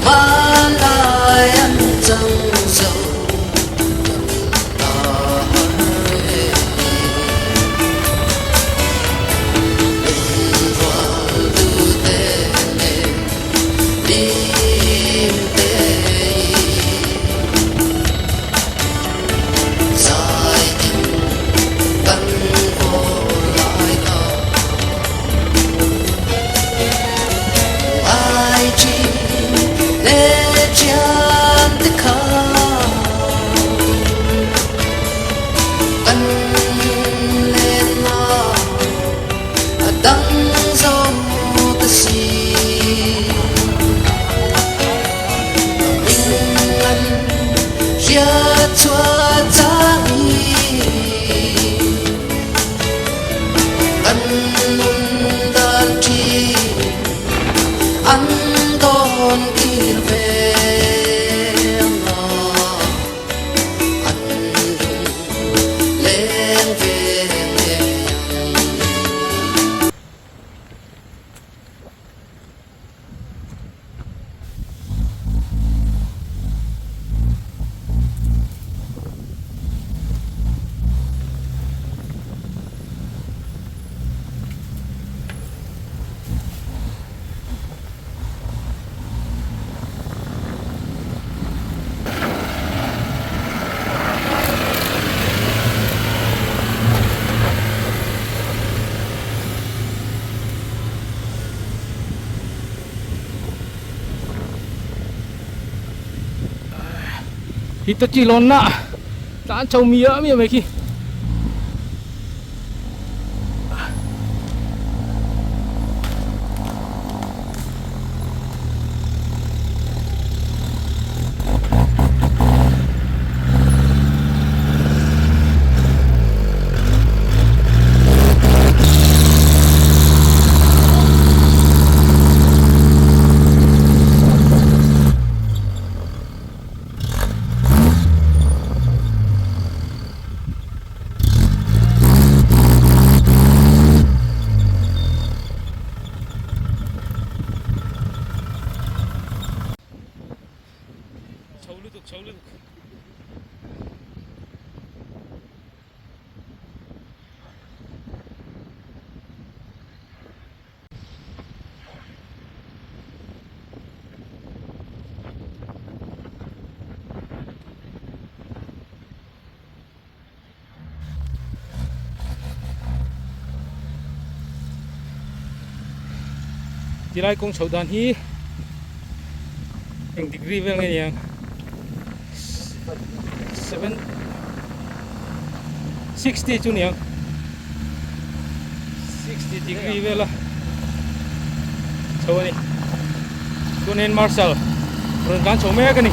Hmanlai an chang zo ta har e. Lungrual tute nen hlim te in zai in kan haw lai ta. Ai chi le chian te kha kan len na a dang zo ta si Minh an ria chua chang Kan nun dan thin an dawn kir ve nga an lung leng ve ngei ang. Hitachi lawnna tlan chho miah miah mai khi. Chho lutuk chho lutuk. Tilai kawng chhoh dan hi eng degree vel nge niang 7 60 chu niang 60 degree vela chho a ni chuanin marshal rawn tlan chho mek a ni.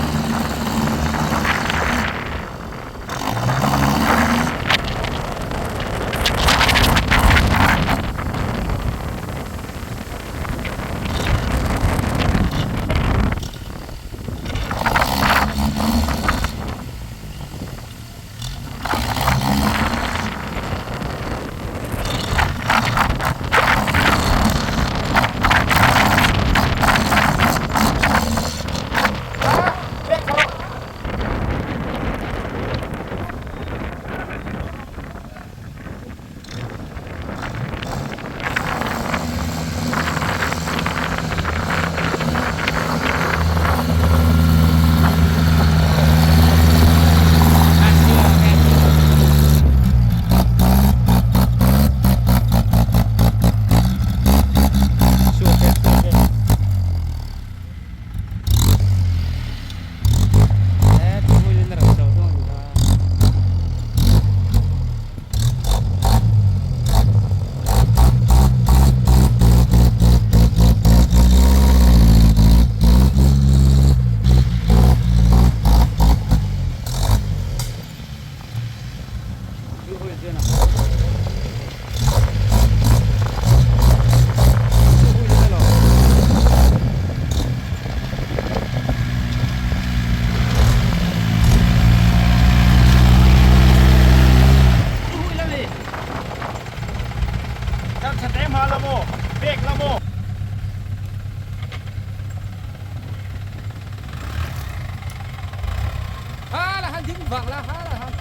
ding vang la ha la han.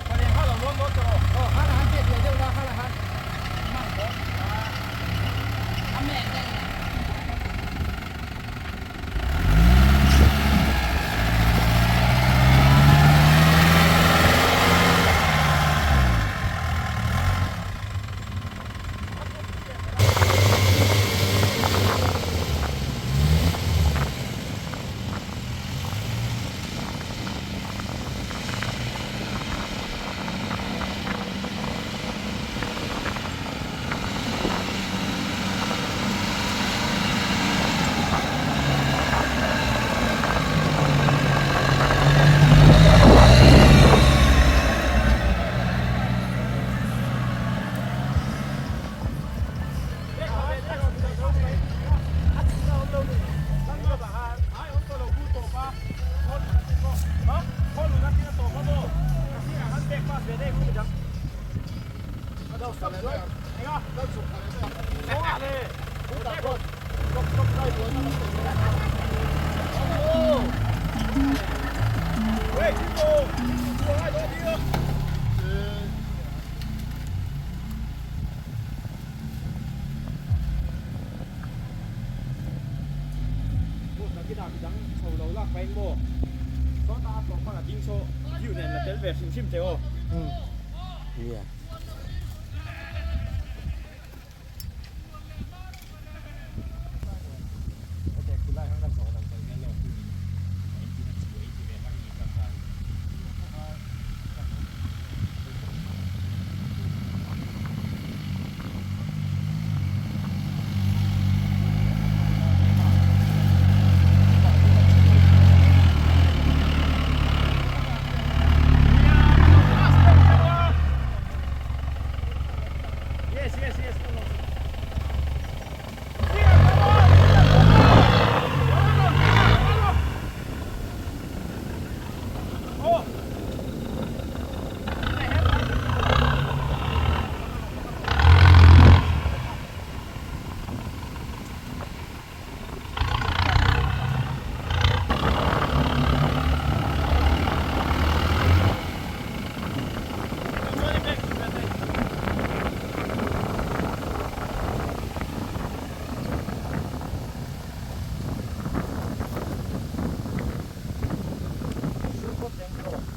Palian kha lo lawn dawn tawh rawh. Aw ha la han chet leh deuh la ha la han.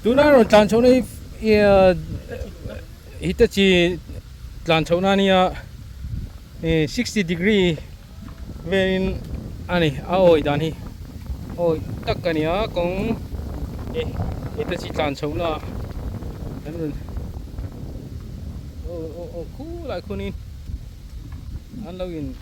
Tuna rawn tlan chhohna hi Hitachi tlan chhohna a nia 60 degree velin a ni a awi dan hi awi tak a ni a kawng Hitachi tlan chhohna an rawn aw aw aw khulai khunin an lo in.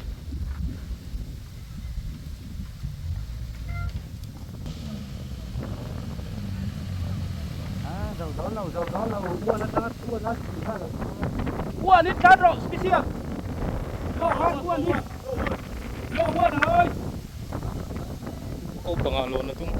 Ko panga lawn a tum.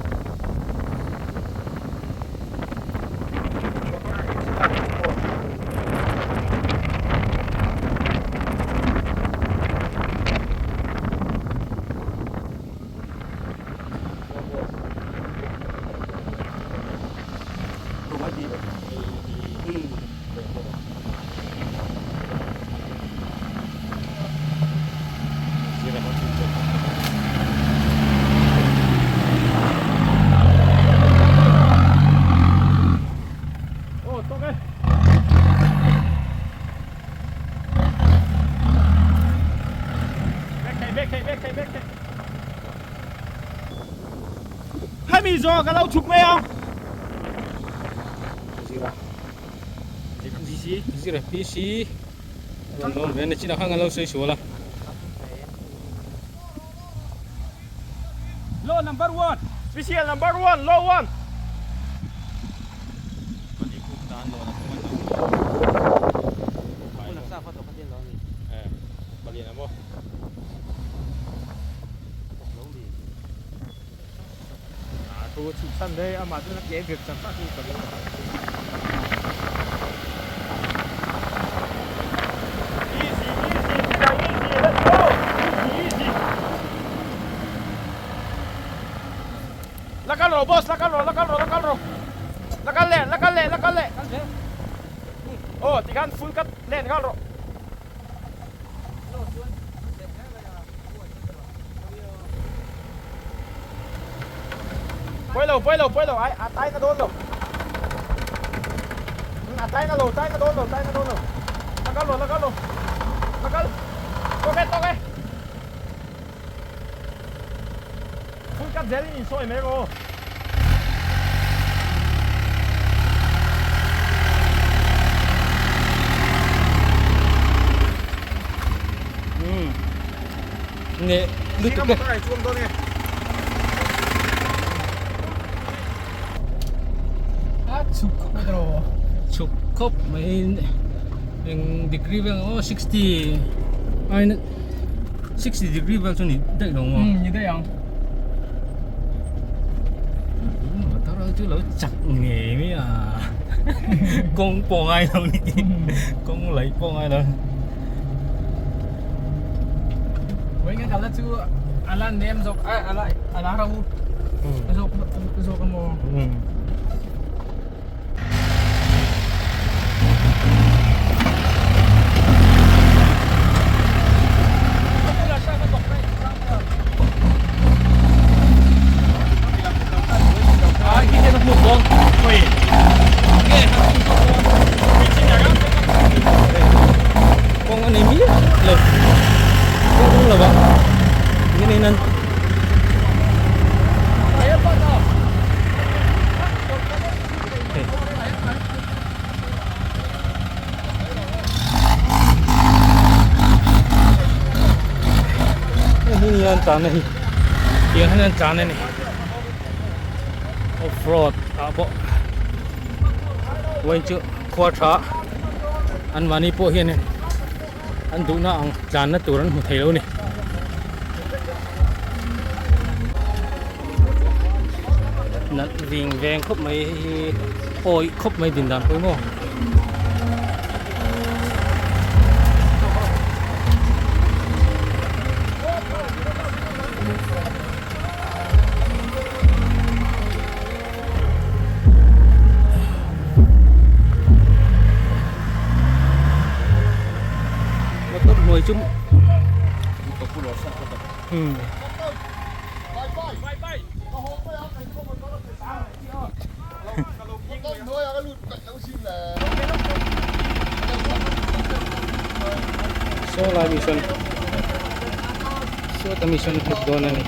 Hemi zawh ka lo chhuk mai ang. Zira Zira PC rawn lawn ve a ni chinah khan kan lo sawi sual a. Law number one. Special number one, law one. Easy, easy, easy, let's go. Easy, easy. La kal rawh boss, la kal rawh, la kal rawh, la kal rawh. La kal leh, la kal leh, la kal leh. Aw tikhan full cut len nghal rawh. Pawi lo, pawi lo, pawi lo, ai a tai na dawn lo. A tai na lo, tai na dawn lo, tai na dawn lo. La kal rawh, la kal rawh. La kal. Tawk e, tawk e. Full cut zel in insawi mai rawh aw. Nge lutuk e. Chhuk khawp mai rawh. Chhuk khawp mai eng degree vel aw 60 aina 60 degree vel chu ni daih lo maw? Umm ni daih ang. Motor ho chu lo chak ngei mai a kawng pawh ngai lo ni kawng laih pawh ngai lo. Vawiin kan kalna chu a la nem zawk a a la a la ro zawk zawk a maw. Kawng a nei miah lo kawng lo ah engin in an hei hi nia an tlan na hi tiang hian an tlan a ni off road ah pawh vawiin chu khua tha an mahni pawh hianin an duhna ang tlanna tur an hmu thei lo a ni. Nalh ving veng khawp mai hei hi awih khawp mai din dan pawimawh. Motor hnuai chu Saw lai mission sawta mission thawk dawn a ni.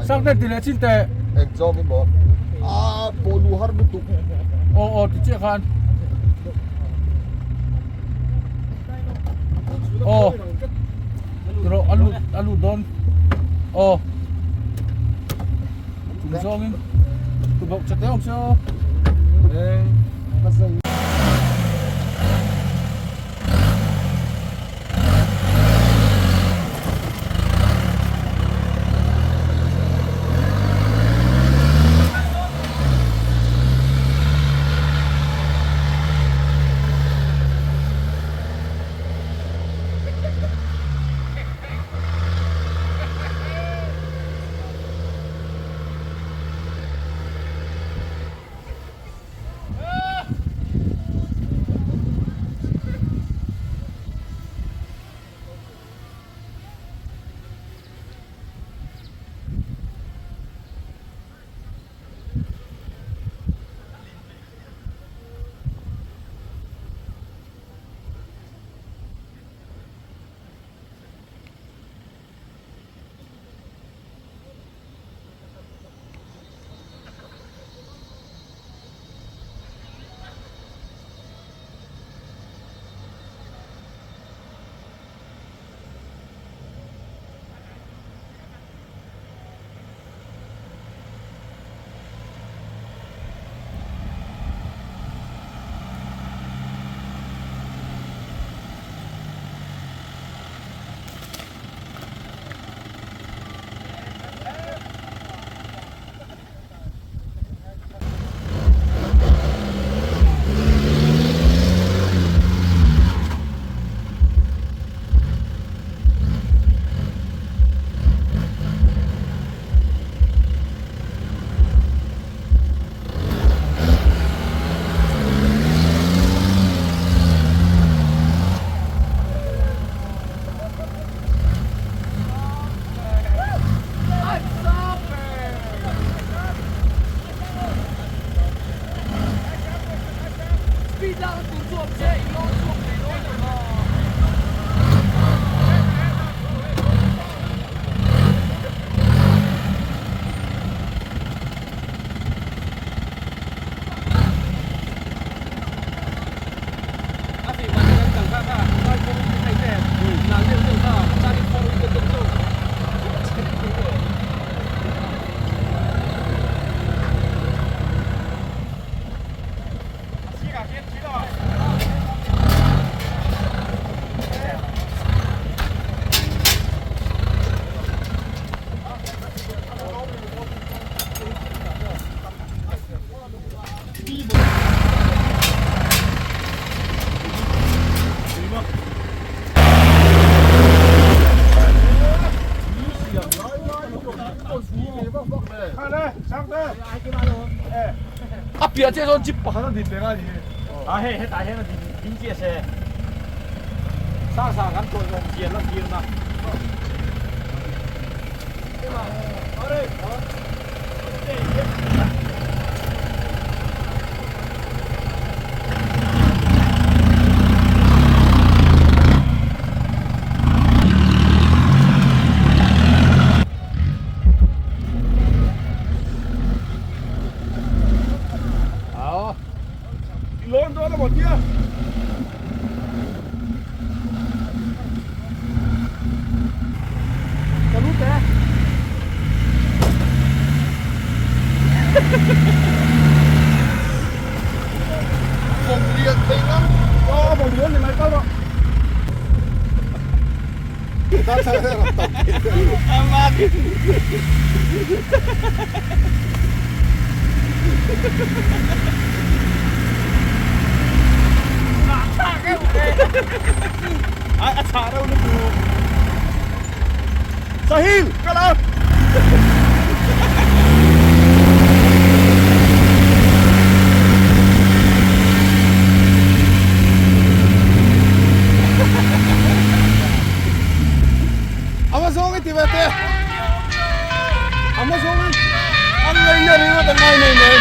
Sang te ti leh chin teh. Eng zawng in maw? A pawh lu har lutuk. Aw aw ti chiah khan. Aw. Tiro a lut a lut dawn. Aw. Chung zawng in tubauh chat te awm se aw. A piah chiah chuan jeep pakhat a din ve ngai ni hi. A hei hetah hian a din ding chiah se. Sang sang kan tawih awm zia la tirna. Lawn dawn a maw tia. Ka lut e. Vawng lian thei ngam. Aw vawng lian ni mai kal rawh. A chhah reuh lutuk. Sahil, kal ang! Ama zawng i ti ve te. Ama zawng i an ngai na ringawt a ngai nei nen.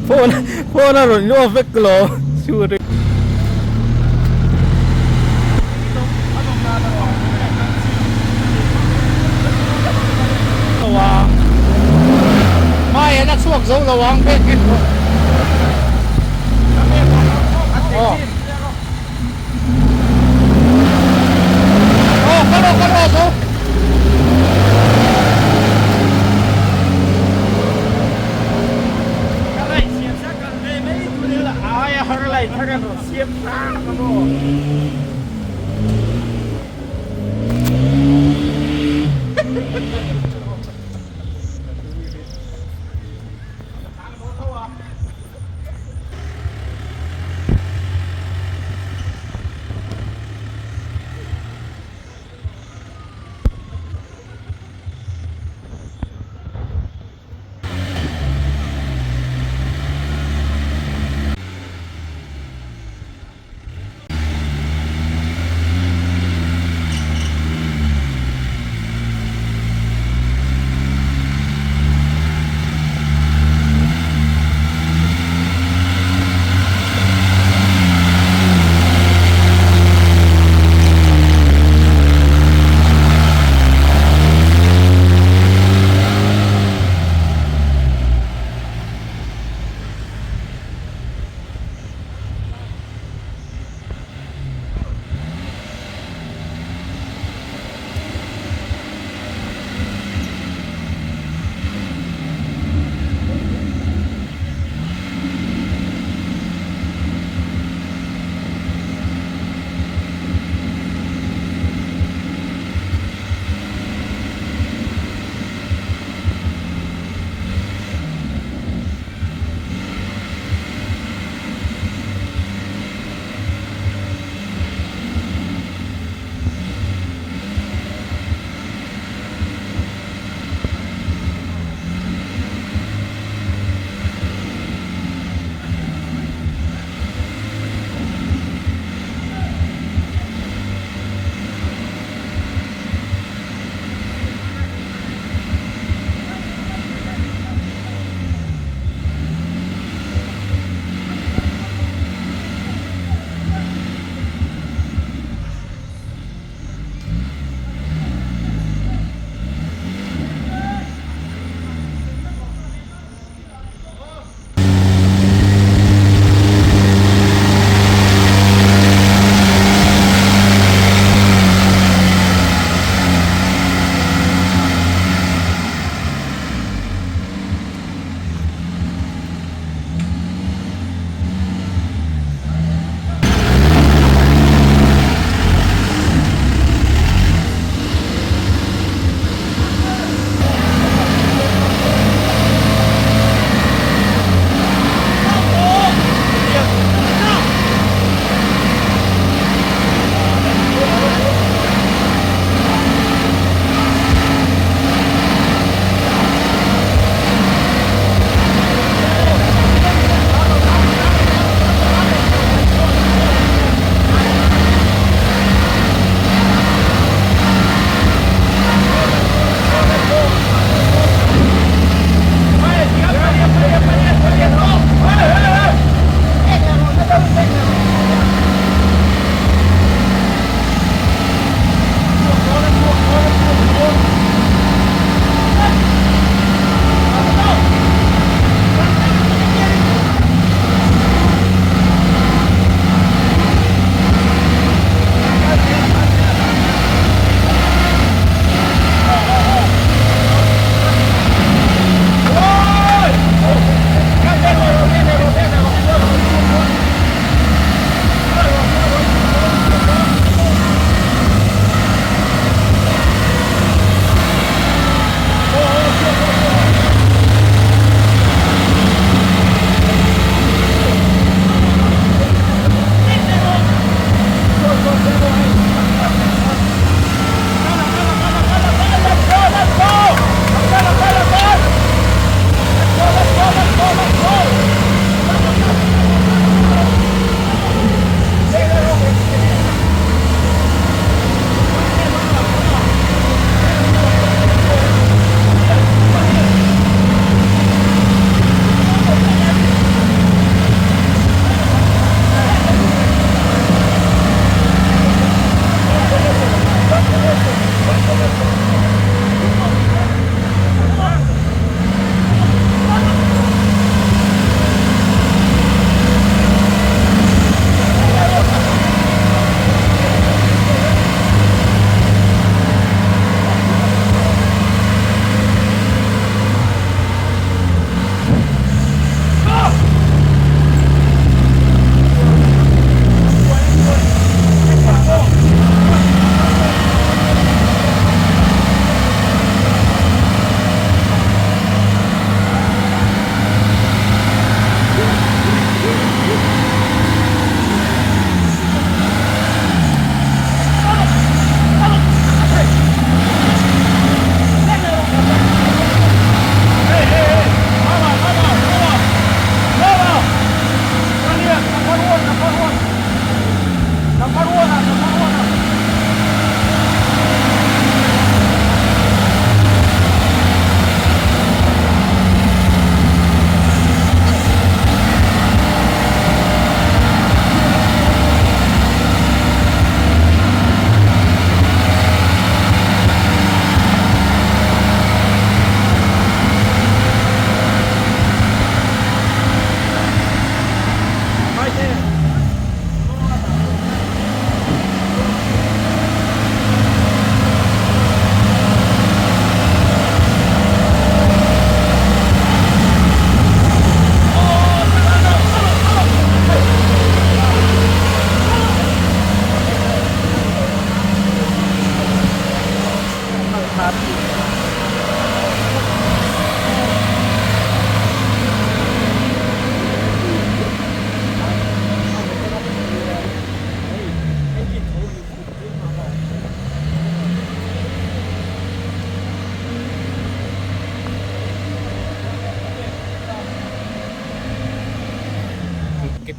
Phone phone a rawn luah vek lo chu. lo ang pek in. Oh. Oh, kalo kalo to.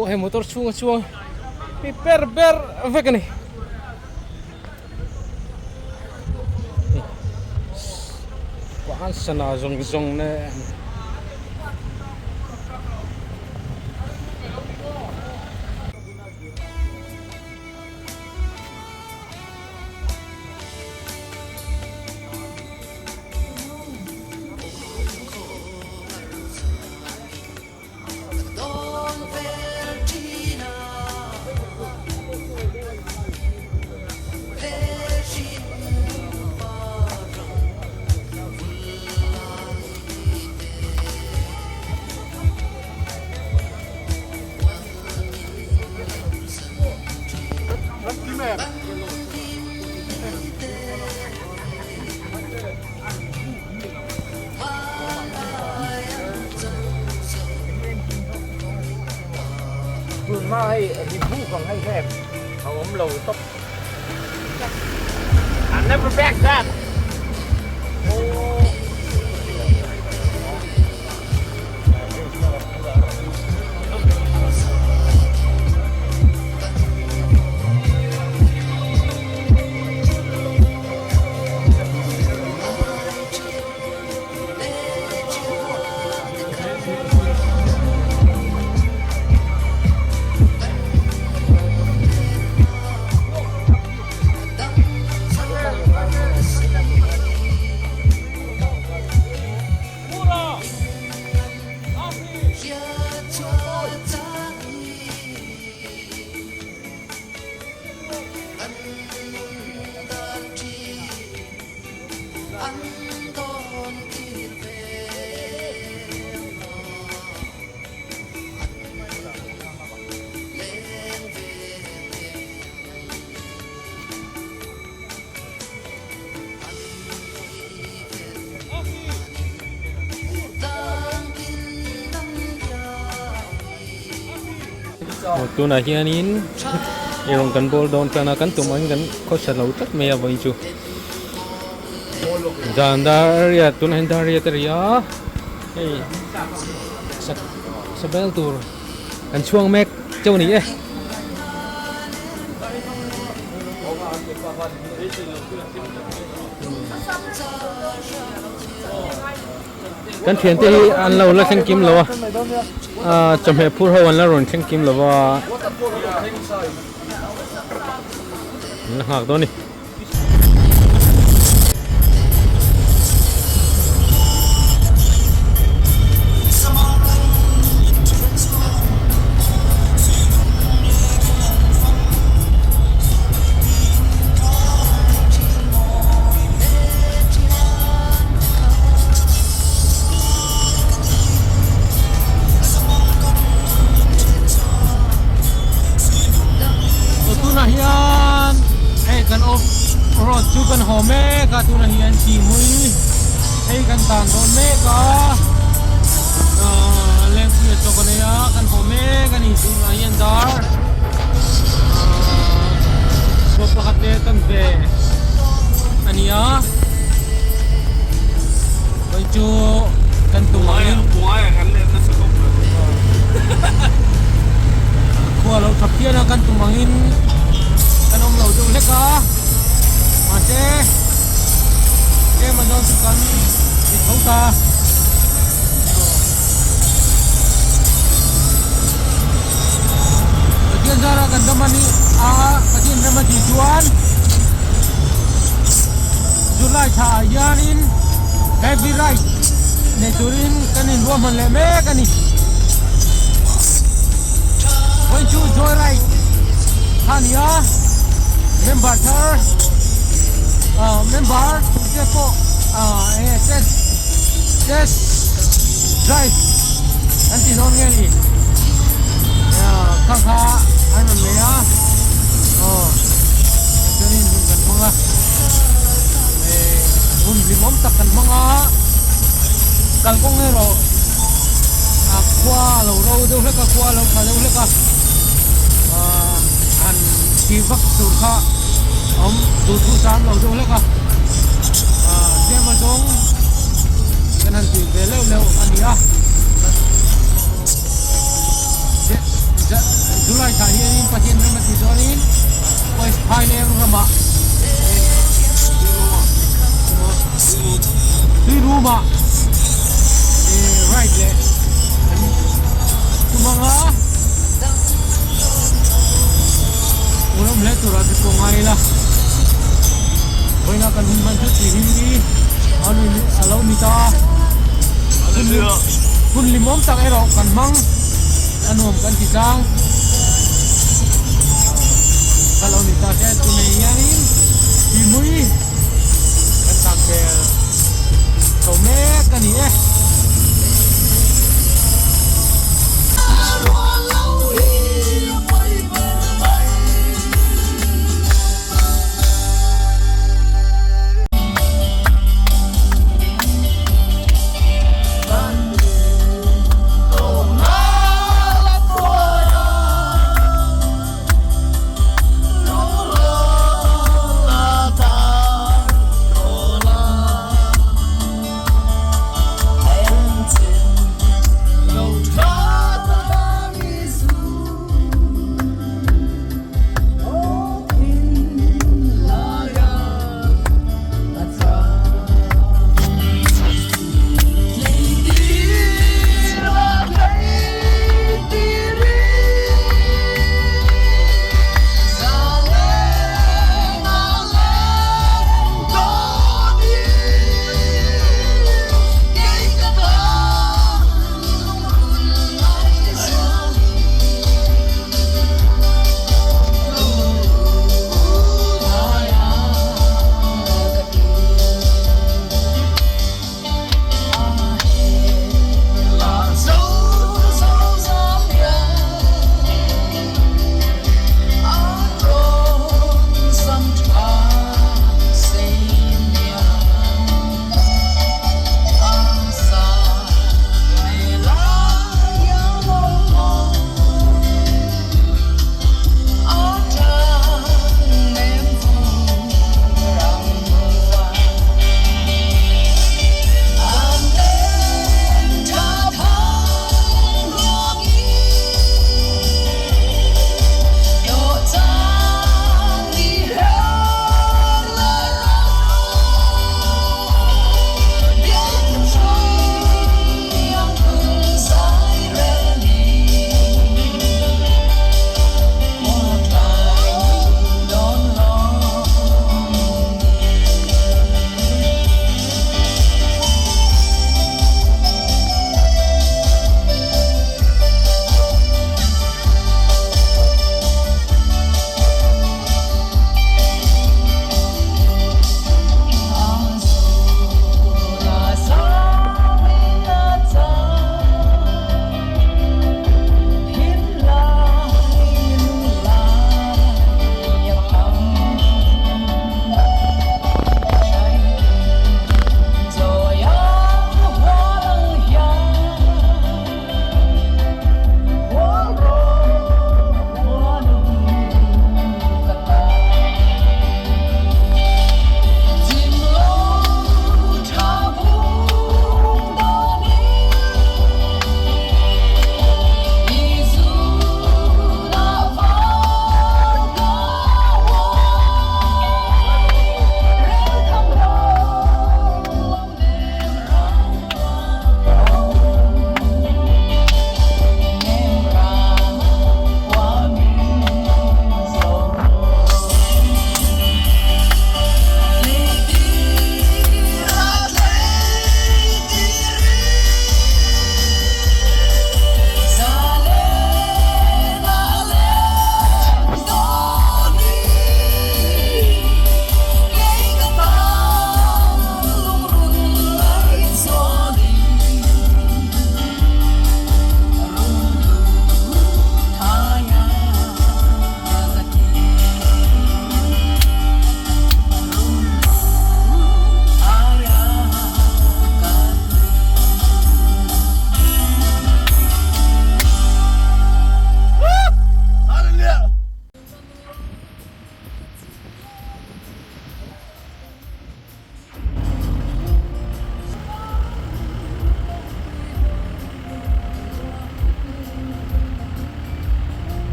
pawh hei motor chhunga chuang pi per ber vek a ni. Sana zawng zawng nen. Tunhma hei ribuk ang hei hlek a awm lo tawp. I never back that. Tunah hianin eirawng kan bawl dawn tan a kan tum angin kan khawsa lo tlat mai a vawiin chu zan dar riat tunah hian dar riat a ri a hei sa bel tur kan chhuang mek chauh a ni e. Kan thiante hi an lo la thleng kim lo a, ah chawhmeh phur ho an la rawn thleng kim lo va, an la nghak dawn a ni. Tunah hian hei kan off road chu kan haw mek a tunah hian Sihmui hei kan tan dawn mek a ahh Lengpuia chaw ka nei a kan haw mek a ni tunah hian dar ahh chaw pakhat leh kan ve a ni a hei chu kan tum angin khua lo tha phian a kan tum angin kan awm lo deuh hlek a mahse tlem a dawn chu kan ti tho ta. Pathian zara kan dam a nih a Pathian rem a tih chuan July thla ah hianin heavy ride nei turin kan inruahman leh mek a ni. Vawiin chu joy ride kha a ni a, member thar ah member te pawh ah enge test test drive an ti dawn nge ni kha kha an rawn nei a aw chuanin hun kan hmang a hun hlimawm tak kan hmang a kalkawng erawh a khua a lo ro deuh hlek a khua a lo tha deuh hlek a ah han ti vak tur kha a awm duh thu sam lo deuh hlek a ah tlem a zawng kan han tih ve leuh leuh a ni a. July thlah hianin Pathian ram a tih chuanin West Phaileng ramah Tuirumah ride leh an tum ang a, uram hle turah te pawh ngai ila vawiina kan hun hman chu tih hi a lo ni ta hun limawm tak erawh kan hmang a nuam kan ti tlang ka lo ni ta che tunei hianin tihmui kan tlan vel chho mek a ni e.